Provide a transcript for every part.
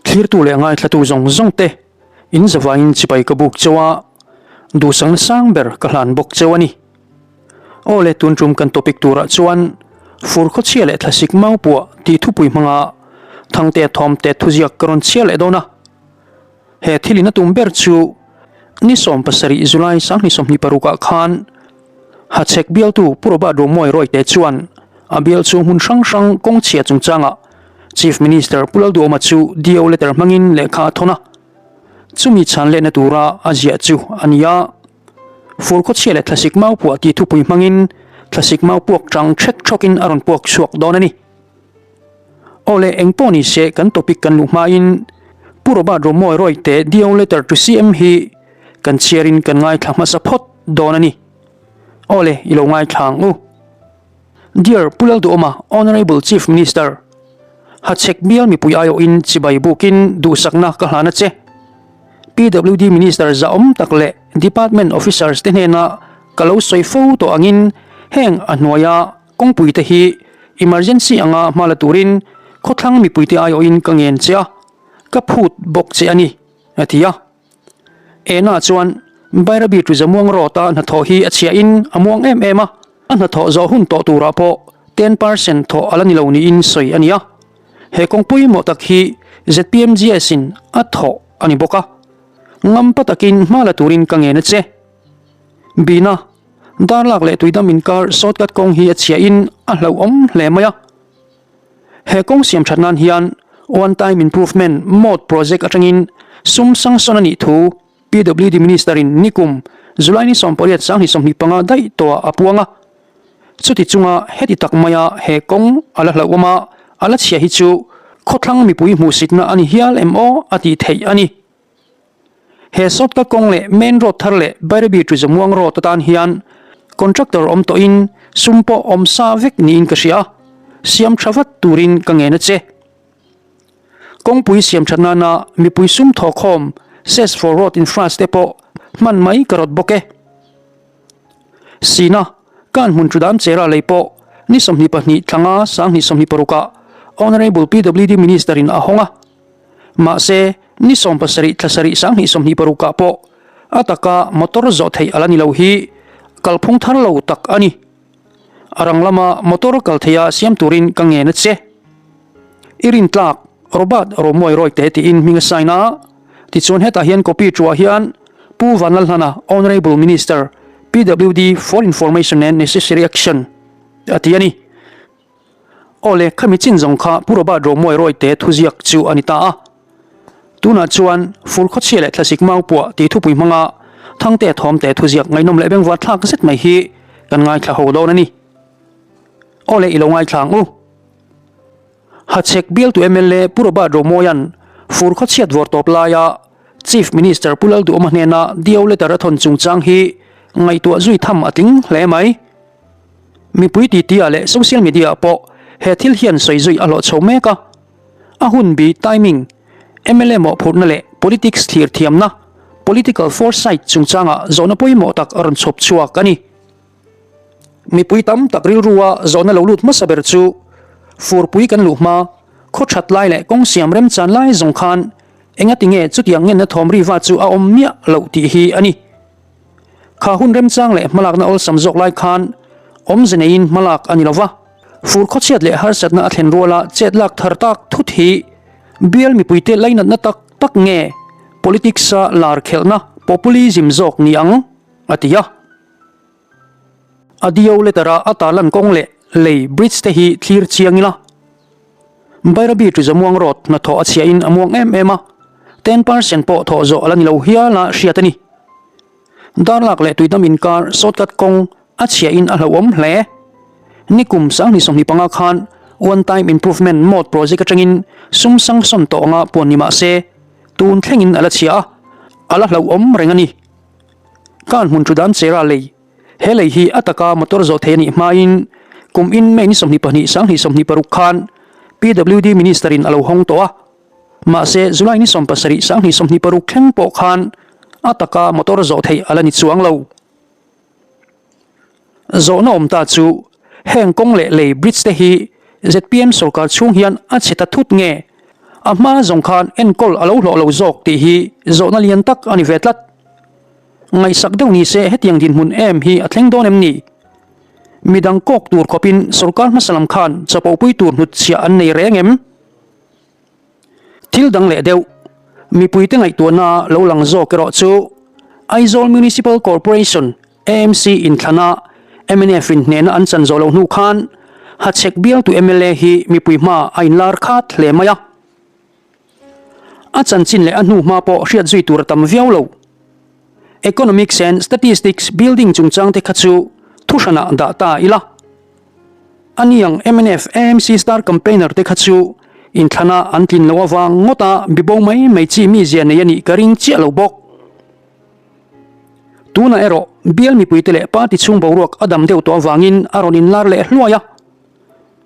Thlirtu leh ngaithlatu zawng zawng te in zavaiin chipai ka buk cheu a, duhsakna sang ber ka hlan bawk cheu a ni. Aw le tun tum kan topic turah chuan fur khawchhia leh thlasik mau puah tih thupui hmanga Thangtea thawmte thuziak ka rawn chhiar leh dawn a. He thil in a tum ber chu ni 17 July 2026 ah khan Hachhek bialtu Pu Robert Romawi Rawite chuan a bial chu hmun hrang hrang kawng chhia chungchangah Chief Minister Pu Lalduhawma chu DO letter hmangin lehkha a thawn a, chumi chhan lehna tura a ziah chu a ni a. Fur khawchhia leh thlasik mau puah tih thupui hmangin thlasik mau puak chang ṭhek ṭhawkin a rawn puak chhuak dawn a ni. Aw le, eng pawh ni se kan topic kan luh hmain Pu Robert Romawi Rawite DO letter to CM hi kan chhiarin kan ngaithla hmasa phawt dawn a ni. Aw le, i lo ngaithla ang u. Dear Pu Lalduhawma, Honourable Chief Minister, Hachhek bial mipui aiawhin chibai bukin duhsakna ka hlan a che. PWD Minister zahawm tak leh Department Officers te hnena ka lo sawi fo tawh angin heng a hnuaia kawngpui te hi emergency anga hma la turin khawthlang mipuite aiawhin ka ngen che a, ka phut bawk che a ni, a ti a. Ena chuan Bairabi Tuzamuang Road-a hnathawh hi a chhiahin a muang em em a, a hnathawh zawh hun tawh turah pawh 10% thawh a la ni lo niin sawi a ni a. He kawng pawimawh tak hi ZPMGS-in a thawh a ni bawk a, ngampa takin hma la turin ka ngen a che. Bina, Darlak leh Tuidam inkar shortcut kawng hi a chhiahin a hlauhawm hle mai a. He kawng siam that nan hian One Time Improvement Mode Project atangin sum sangsawn a nih thu PWD Minister in nikum July ni 18 2025 daih tawhah a puang a. Chuti chunga heti tak maia he kawng a la hlauhawm a, a la chhia hi chu khawthlang mipui hmuhsitna a ni hial em aw a tih theih a ni. He Sawtka kawng leh main road thar leh Bairabi to Zamuang road atan hian contractor awm tawhin sum pawh awm sa vek niin ka hria a, siam tha vat turin ka ngen a che. Kawngpui siam that nana mipui sum thawhkhawm Cess for Road Infras te pawh hman mai ka rawt bawk e. Sina, Kan hmun Trudam Chera lei pawh ni 22 thlanga 2026 ah Honourable PWD Minister in a hawng a. Mahse, ni 17 thla sarih 2026 ah pawh a taka motor zawh theih a la ni lo hi kalphung thar lo tak a ni. A rang lama motor kal theiha siam turin ka ngen a che. I rintlak Robert Romawi Rawite tiin hming a sign a, tichuan hetah hian copy tuah hian Pu Vanlalhlana, Honourable Minister, PWD for Information and Necessary Action a ti a ni. Aw le, khami chin zawng kha Pu Robert Romawi Rawite thuziak chu a ni ta a. Tunah chuan fur khawchhia leh thlasik mau puah tih thupui hmanga Thangte Thawmte thuziak ngaihnawm leh bengvar thlak zet mai hi kan ngaithla ho dawn a ni. Aw le, i lo ngaithla ang u. Hachhek bialtu mla Pu Robert Romawia'n fur khawchhiat vawr tawp laia Chief Minister Pu Lalduhawma hnena DO letter a thawn chungchang hi ngaihtuah zui tham a tling hle mai. Mipui titi-ah leh social media-ah pawh he thil hian sawi zui a hlawh chho mek a. A hun bi, timing, mla mawhphurhna leh politics thlir thiamna, political foresight, chungchangah zawhna pawimawh tak a rawn chhawp chhuak a ni. Mipui tam tak rilrua zawhna lo lut hmasa ber chu furpui kan luh hma, khaw that lai leh kawng siam remchan lai zawng khan engati nge chutiang ngenna thawm riva chu a awm miah loh tih hi a ni. Kha hun remchang leh hmalakna awlsam zawk lai khan awmze neiin hmalak a ni lo va, fur khawchhiat leh harsatna a thlen ruala chet lak thar tak thut hi bial mipuite lainatna tak tak nge politics-a lar khelhna populism zawk ni ang, a ti a. A dio letter-a a tarlan kawng leh lei bridge te hi thlir chiang ila. Bairabi to Zamuang Road hnathawh a chhiahin a muang em em a, 10% pawh thawh zawh a la ni lo hial a hriat a ni. Darlak leh Tuidam inkar shortcut kawng a chhiahin a hlauhawm hle. Nikum 2025 khan One Time Improvement Mode project atangin sum sangsawn tawh anga puan ni mah se, tun thlengin a la chhia a, a la hlauhawm reng a ni. Kan hmun Trudam Chera lei, he lei hi a taka motor zawh thei a nih hmain kum in May ni 22 2026 khan PWD Minister in a lo hawng tawh a, mahse July ni 17 2026 thleng pawh khan a taka motor zawh theih a la ni chuang lo. Zawhna awm ta chu heng kawng leh lei bridge te hi zpm sorkar chhung hian a chhe ta thut nge? A hma zawng khan enkawl a lo hlawh lo zawk tih hi zawhna lian tak a ni ve tlat. Ngaihsak deuh ni se hetiang dinhmun em hi a thleng dawn em ni? Midang kawk tur khawpin sorkar hmasa lam khan chapopui tur hnutchhiah an nei reng em? Thil dang leh deuh, mipuite ngaihtuahna lo lang zawk erawh chu Aizawl Municipal Corporation, AMC, inthlana mnf in hnehna an chan zawh loh hnu khan Hachhek bialtu mla hi mipui hma a inlar khat hle mai a. A chanchin leh a hnu hma pawh hriat zui tur a tam viau lo. Economics and Statistics building chungchang te kha chu thuhranah dah ta ila. A niang mnf AMC star campaigner te kha chu inthlana an tlin loh avang ngawta bibo mai mai chi mizia nei a nih ka ring chiah lo bawk. Tunah erawh bial mipuite leh party chhung boruak a dam deuh tawh avangin a rawn inlar leh hluai a.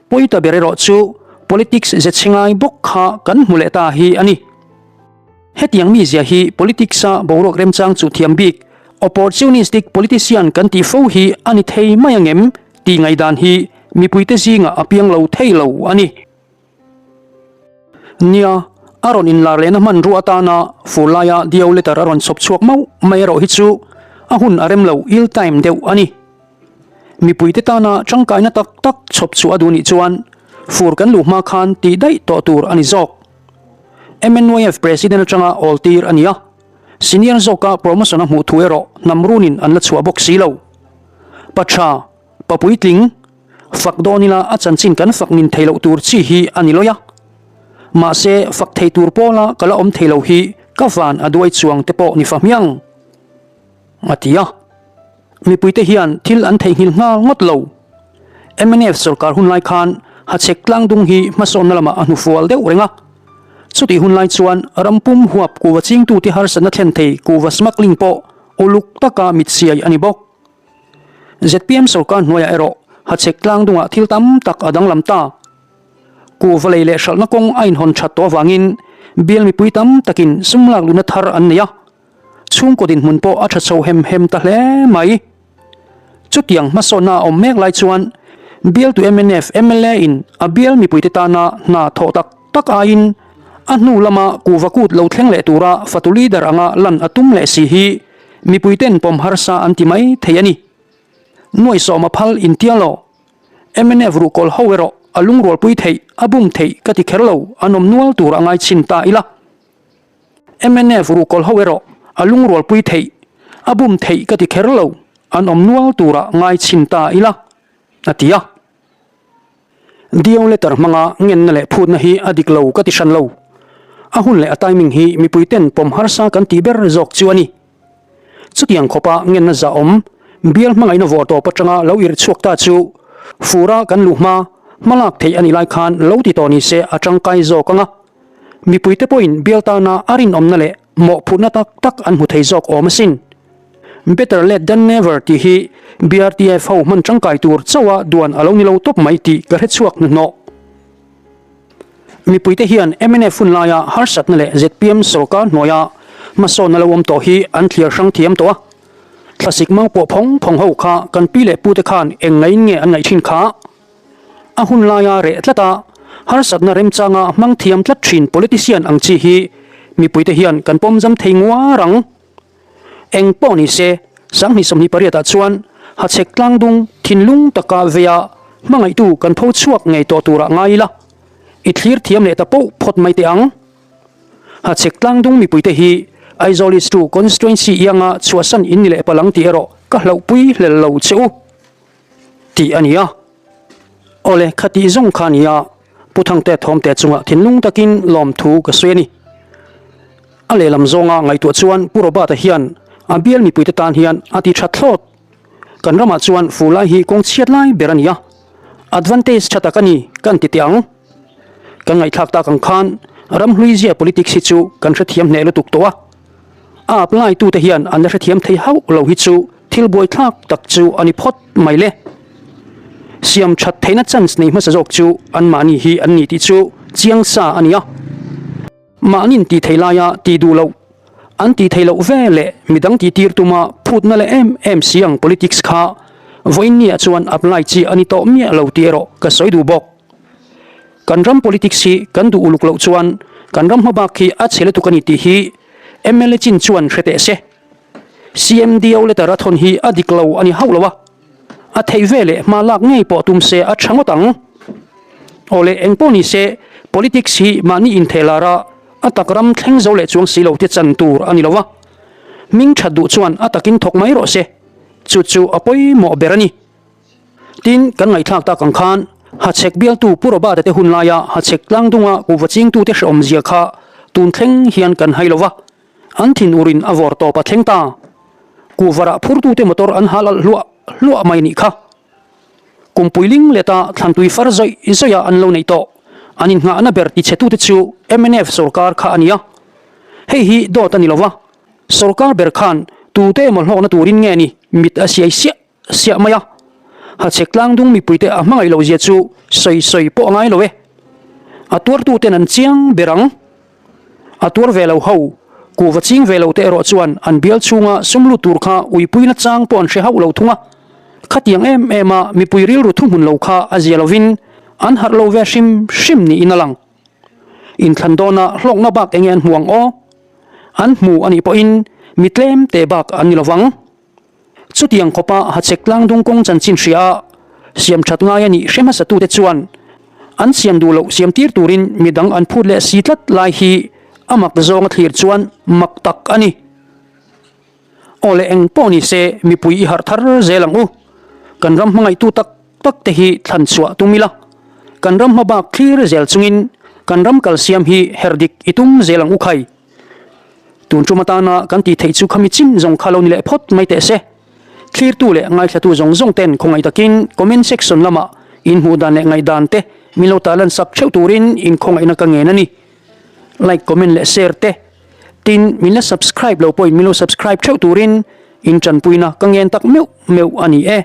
Pawita ber erawh chu politics ze chhe ngai bawk kha kan hmu leh ta hi a ni. Hetiang mizia hi politics-a boruak remchang chu thiam bik, opportunistic politician kan tih fo hi a ni thei mai angem tih ngaihdan hi mipuite zingah a piang lo thei lo a ni. Nia, a rawn inlar lehna hmanrua atana fur laia Dio letter a rawn chhawp chhuak mauh mai erawh hi chu a hun a rem lo ill time deuh a ni. Mipuite tana tangkaina tak tak chhawp chhuah a duh nih chuan fur kan luh hma khan tih daih tawh tur a ni zawk. MNYF President atanga awl tir a ni a, senior zawka promotion a hmuh thu erawh hnam runin an la chhuah bawk si lo. Pa tha, pa puitling, fak dawn ila a chanchin kan fak nin thei loh tur chi hi a ni lawi a. Mahse, fak thei tur pawla ka la awm thei lo hi ka van a duai chuang te pawh ni fa hmiang, a ti a. Mipuite hian thil an theihnghilh nghal ngawt lo. Mnf sorkar hun lai khan Hachhek tlangdung hi hmasawnna lamah a hnufual deuh reng a. Chutih hun lai chuan ram pum huap kuva chingtute harsatna thlen thei kuva smuggling pawh uluk taka mit siai a ni bawk. Zpm sorkar hnuaiah erawh Hachhek tlangdungah thil tam tak a danglam ta. Kuva lei leh hralhna kawng a inhawn that tawh avangin bial mipui tam takin sum lak luhna thar an nei a. Chhungkaw dinhmun pawh a tha chho hem hem ta hle mai. Chutiang hmasawnna a awm mek lai chuan bialtu mnf mla in a bial mipuite tana hna thawh tak tak aiin a hnu lama kuhva kut lo thleng leh tura fatu leader anga lan a tum leh si hi mipuiten pawm harsa an ti mai thei a ni. Nuaisawm a phal intia lo. Mnf ruhkawl ho erawh a lungrualpui theih, a bum theih ka ti kher lo, an awm nual tur a ngai chhin ta ila. Mnf ruhkawl ho erawh a lungrualpui theih, a bum theih ka ti kher lo, an awm nual turah ngai chhin ta ila, a ti a. Dio letter hmanga ngenna leh phutna hi a dik lo ka ti hran lo. A hun leh a timing hi mipuiten pawm harsa kan tih ber zawk chu a ni. Chutiang khawpa ngenna zahawm, bial hmangaihna vawr tawp atanga lo irh chhuak ta chu fura kan luh hma, hmalak theih a nih lai khan lo ti tawh ni se a tangkai zawk ang a. Mipuite pawhin bial tana a rinawmna leh mawhphurhna tak tak an hmu thei zawk awm asin. Better late than never tih hi BRTF ho hman tangkai tur chauha duan a lo ni lo tawp mai tih ka hre chhuak hnuhnawh. Mipuite hian mnf hun laia harsatna leh zpm sorkar hnuaia hmasawnna lo awm tawh hi an thliar hrang thiam tawh a. Thlasik mang pawh phawng phawng ho kha kan pi leh pute khan eng ngaiin nge an ngaih thin kha? A hun laia reh tlat a, harsatna remchanga hmang thiam tlat thin politician ang chi hi mipuite hian kan pawm zam thei nguar ang. Eng pawh ni se, 2028 ah chuan Hachhek tlangdung thinlung taka veia hmangaihtu kan pho chhuak ngei tawh turah ngai ila, i thlir thiam leh ta poh phawt mai teh ang. Hachhek tlangdung mipuite hi Aizawl East 2 Constituency ianga chhuahsan in ni leh palang tih erawh ka hlauhpui hlel lo che u. Tih a ni a. Awle, khatih zawng kha a ni a, Pu Thangte Thawmte chungah thinlung takin lawmthu ka sawi a ni. A lehlam zawnga ngaihtuah chuan Pu Robert-a hian a bial mipuite tan hian a ti tha thlawt. Kan ramah chuan fur lai hi kawng chhiat lai ber a ni a, advantage tha tak a ni kan ti teh ang. Kan ngaihthlak tak ang khan ramhlui zia politics hi chu kan hrethiam hneh lutuk tawh a. A apply tute hian an la hrethiam thei hauh lo hi chu thil buaithlak tak chu a ni phawt mai le. Siam that theihna chance nei hmasa zawk chu anmahni hi an ni tih chu chiang sa a ni a. Mahnin tih thei laia tih duh loh, an tih theih loh ve leh midang tih tir tuma phutna leh em em si ang politics kha vawiin niah chuan apply chi a ni tawh miah lo tih erawh ka sawi duh bawk. Kan ram politics hi kan duh uluk loh chuan. Kan ram hmabak hi a chhe lutuk a ni tih hi mla chin chuan hre teh se. CMDO letter a thawn hi a dik lo a ni hauh lo a, a theih ve leh hma lak ngei pawh tum se a tha ngawt ang. Aw le engpawh ni se politics hi mahni intheh lar a, a tak ram thleng zo leh chuang si lo te chan tur a ni lo a, hming that duh chuan a takin thawk mai rawh se, chu chu a pawimawh ber a ni. Tin, kan ngaihthlak tak ang khan Hachhek bialtu Pu Robert-a te hun laia Hachhek tlangdunga kuhva chingtute hrehawmzia kha tun thleng hian kan hai lo va, an thinur in a vawr tawp a thleng ta. Kuhvarah phurtute motor an hal alh hluah hluah mai nih kha. Kumpui ling leta thlantui far zawih zawih a an lo neih tawh. An innghahna ber tichhetute chu mnf sorkar kha a ni a. Hei hi dawt a ni lo va, sorkar ber khan tute emaw hlawkna turin nge ni mit a siai siah siah mai a. Hachhek tlangdung mipuite a hmangaih loh zia chu sawi sawi pawh a ngai lo e. A tuartuten an chiang ber ang. A tuar ve lo ho, kuhva ching ve lo te erawh chuan an bial chhunga sum lut tur kha uipuina chang pawh an hre hauh lo thung a. Khatiang em em a mipui rilru thuhmun lo kha a zia lovin an harh lo ve hrim hrim niin a lang. Inthlan dawna hlawkna bak enge an hmu ang aw? An hmu anih pawhin mi tlem te bak an ni lovang. Chutiang khawpa Hachhek tlangdung kawng chanchin hria a siam that ngai a nih hre hmasatute chuan an siam duh loh siam tir turin midang an phut leh si tlat lai hi a mak zawnga thlir chuan mak tak a ni. Aw leh eng pawh ni se mipui i harh thar zel ang u. Kan ram hmangaihtu tak tak te hi thlan chhuah tum ila. Kan ram hmabak thlir zel chungin kan ram kalsiam hi her dik i tum zel ang u khai. Tun tum atana kan tih theih chu khami chin zawng kha lo ni leh phawt mai teh se. Thlirtu leh ngaithlatu zawng zawng ten khawngaih takin comment section lamah in hmuh dan leh ngaihdan te min lo tarlan sak theuh turin in khawngaihna ka ngen a ni. Like, comment leh share te. Tin, min la subscribe lo pawhin min lo subscribe theuh turin in tanpuina ka ngen tak meuh meuh a ni e.